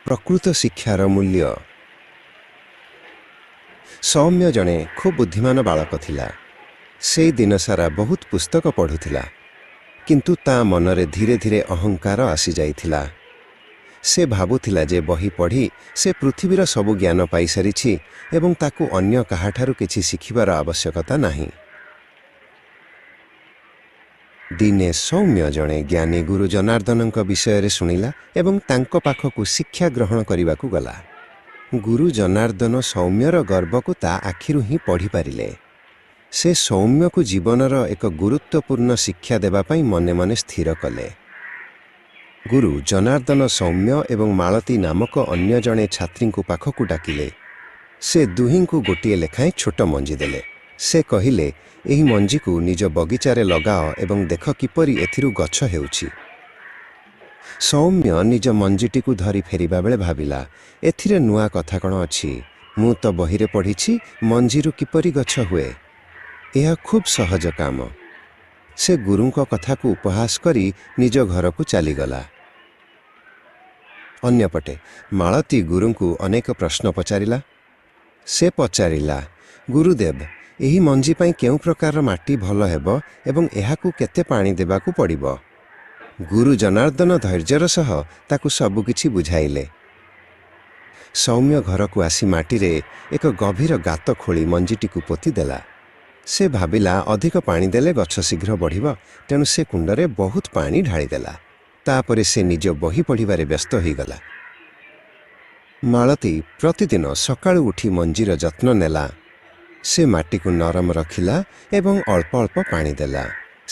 ପ୍ରକୃତ ଶିକ୍ଷାର ମୂଲ୍ୟ। ସୌମ୍ୟ ଜଣେ ଖୁବ୍ ବୁଦ୍ଧିମାନ ବାଳକ ଥିଲା। ସେ ଦିନସାରା ବହୁତ ପୁସ୍ତକ ପଢ଼ୁଥିଲା। କିନ୍ତୁ ତା ମନରେ ଧୀରେ ଧୀରେ ଅହଙ୍କାର ଆସିଯାଇଥିଲା। ସେ ଭାବୁଥିଲା ଯେ ବହି ପଢ଼ି ସେ ପୃଥିବୀର ସବୁ ଜ୍ଞାନ ପାଇସାରିଛି ଏବଂ ତାକୁ ଅନ୍ୟ କାହାଠାରୁ କିଛି ଶିଖିବାର ଆବଶ୍ୟକତା ନାହିଁ। ଦିନେ ସୌମ୍ୟ ଜଣେ ଜ୍ଞାନୀ ଗୁରୁ ଜନାର୍ଦ୍ଦନଙ୍କ ବିଷୟରେ ଶୁଣିଲା ଏବଂ ତାଙ୍କ ପାଖକୁ ଶିକ୍ଷା ଗ୍ରହଣ କରିବାକୁ ଗଲା। ଗୁରୁ ଜନାର୍ଦ୍ଦନ ସୌମ୍ୟର ଗର୍ବକୁ ତା ଆଖିରୁ ହିଁ ପଢ଼ିପାରିଲେ। ସେ ସୌମ୍ୟକୁ ଜୀବନର ଏକ ଗୁରୁତ୍ୱପୂର୍ଣ୍ଣ ଶିକ୍ଷା ଦେବା ପାଇଁ ମନେ ମନେ ସ୍ଥିର କଲେ। ଗୁରୁ ଜନାର୍ଦ୍ଦନ ସୌମ୍ୟ ଏବଂ ମାଳତୀ ନାମକ ଅନ୍ୟ ଜଣେ ଛାତ୍ରୀଙ୍କୁ ପାଖକୁ ଡାକିଲେ। ସେ ଦୁହିଁଙ୍କୁ ଗୋଟିଏ ଲେଖାଏଁ ଛୋଟ ମଞ୍ଜି ଦେଲେ। ସେ କହିଲେ, ଏହି ମଞ୍ଜିକୁ ନିଜ ବଗିଚାରେ ଲଗାଅ ଏବଂ ଦେଖ କିପରି ଏଥିରୁ ଗଛ ହେଉଛି। ସୌମ୍ୟ ନିଜ ମଞ୍ଜିଟିକୁ ଧରି ଫେରିବା ବେଳେ ଭାବିଲା, ଏଥିରେ ନୂଆ କଥା କ'ଣ ଅଛି? ମୁଁ ତ ବହିରେ ପଢ଼ିଛି ମଞ୍ଜିରୁ କିପରି ଗଛ ହୁଏ। ଏହା ଖୁବ୍ ସହଜ କାମ। ସେ ଗୁରୁଙ୍କ କଥାକୁ ଉପହାସ କରି ନିଜ ଘରକୁ ଚାଲିଗଲା। ଅନ୍ୟପଟେ ମାଳତୀ ଗୁରୁଙ୍କୁ ଅନେକ ପ୍ରଶ୍ନ ପଚାରିଲା। ସେ ପଚାରିଲା, ଗୁରୁଦେବ, ଏହି ମଞ୍ଜି ପାଇଁ କେଉଁ ପ୍ରକାରର ମାଟି ଭଲ ହେବ ଏବଂ ଏହାକୁ କେତେ ପାଣି ଦେବାକୁ ପଡ଼ିବ? ଗୁରୁ ଜନାର୍ଦ୍ଦନ ଧୈର୍ଯ୍ୟର ସହ ତାକୁ ସବୁକିଛି ବୁଝାଇଲେ। ସୌମ୍ୟ ଘରକୁ ଆସି ମାଟିରେ ଏକ ଗଭୀର ଗାତ ଖୋଳି ମଞ୍ଜିଟିକୁ ପୋତିଦେଲା। ସେ ଭାବିଲା, ଅଧିକ ପାଣି ଦେଲେ ଗଛ ଶୀଘ୍ର ବଢ଼ିବ, ତେଣୁ ସେ କୁଣ୍ଡରେ ବହୁତ ପାଣି ଢାଳିଦେଲା। ତାପରେ ସେ ନିଜ ବହି ପଢ଼ିବାରେ ବ୍ୟସ୍ତ ହୋଇଗଲା। ମାଳତୀ ପ୍ରତିଦିନ ସକାଳୁ ଉଠି ମଞ୍ଜିର ଯତ୍ନ ନେଲା। ସେ ମାଟିକୁ ନରମ ରଖିଲା ଏବଂ ଅଳ୍ପ ଅଳ୍ପ ପାଣି ଦେଲା।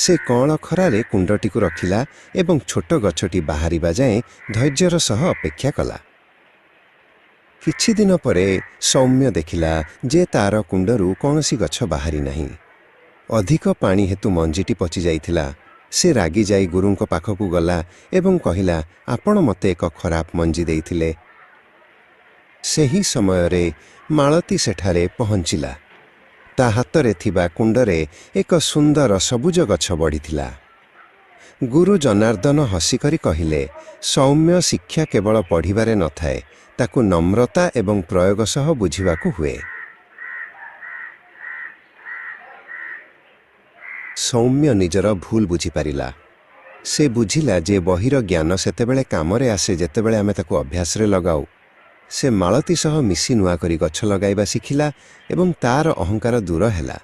ସେ କଅଁଳ ଖରାରେ କୁଣ୍ଡଟିକୁ ରଖିଲା ଏବଂ ଛୋଟ ଗଛଟି ବାହାରିବା ଯାଏଁ ଧୈର୍ଯ୍ୟର ସହ ଅପେକ୍ଷା କଲା। କିଛି ଦିନ ପରେ ସୌମ୍ୟ ଦେଖିଲା ଯେ ତାର କୁଣ୍ଡରୁ କୌଣସି ଗଛ ବାହାରି ନାହିଁ। ଅଧିକ ପାଣି ହେତୁ ମଞ୍ଜିଟି ପଚିଯାଇଥିଲା। ସେ ରାଗିଯାଇ ଗୁରୁଙ୍କ ପାଖକୁ ଗଲା ଏବଂ କହିଲା, ଆପଣ ମୋତେ ଏକ ଖରାପ ମଞ୍ଜି ଦେଇଥିଲେ। ସେହି ସମୟରେ ମାଳତୀ ସେଠାରେ ପହଞ୍ଚିଲା। ତା ହାତରେ ଥିବା କୁଣ୍ଡରେ ଏକ ସୁନ୍ଦର ସବୁଜ ଗଛ ବଢ଼ିଥିଲା। ଗୁରୁ ଜନାର୍ଦ୍ଦନ ହସିକରି କହିଲେ, ସୌମ୍ୟ, ଶିକ୍ଷା କେବଳ ପଢ଼ିବାରେ ନଥାଏ, ତାକୁ ନମ୍ରତା ଏବଂ ପ୍ରୟୋଗ ସହ ବୁଝିବାକୁ ହୁଏ। ସୌମ୍ୟ ନିଜର ଭୁଲ ବୁଝିପାରିଲା। ସେ ବୁଝିଲା ଯେ ବହିର ଜ୍ଞାନ ସେତେବେଳେ କାମରେ ଆସେ, ଯେତେବେଳେ ଆମେ ତାକୁ ଅଭ୍ୟାସରେ ଲଗାଉ। ସେ ମାଳତୀ ସହ ମିଶି ନୂଆ କରି ଗଛ ଲଗାଇବା ଶିଖିଲା ଏବଂ ତାର ଅହଙ୍କାର ଦୂର ହେଲା।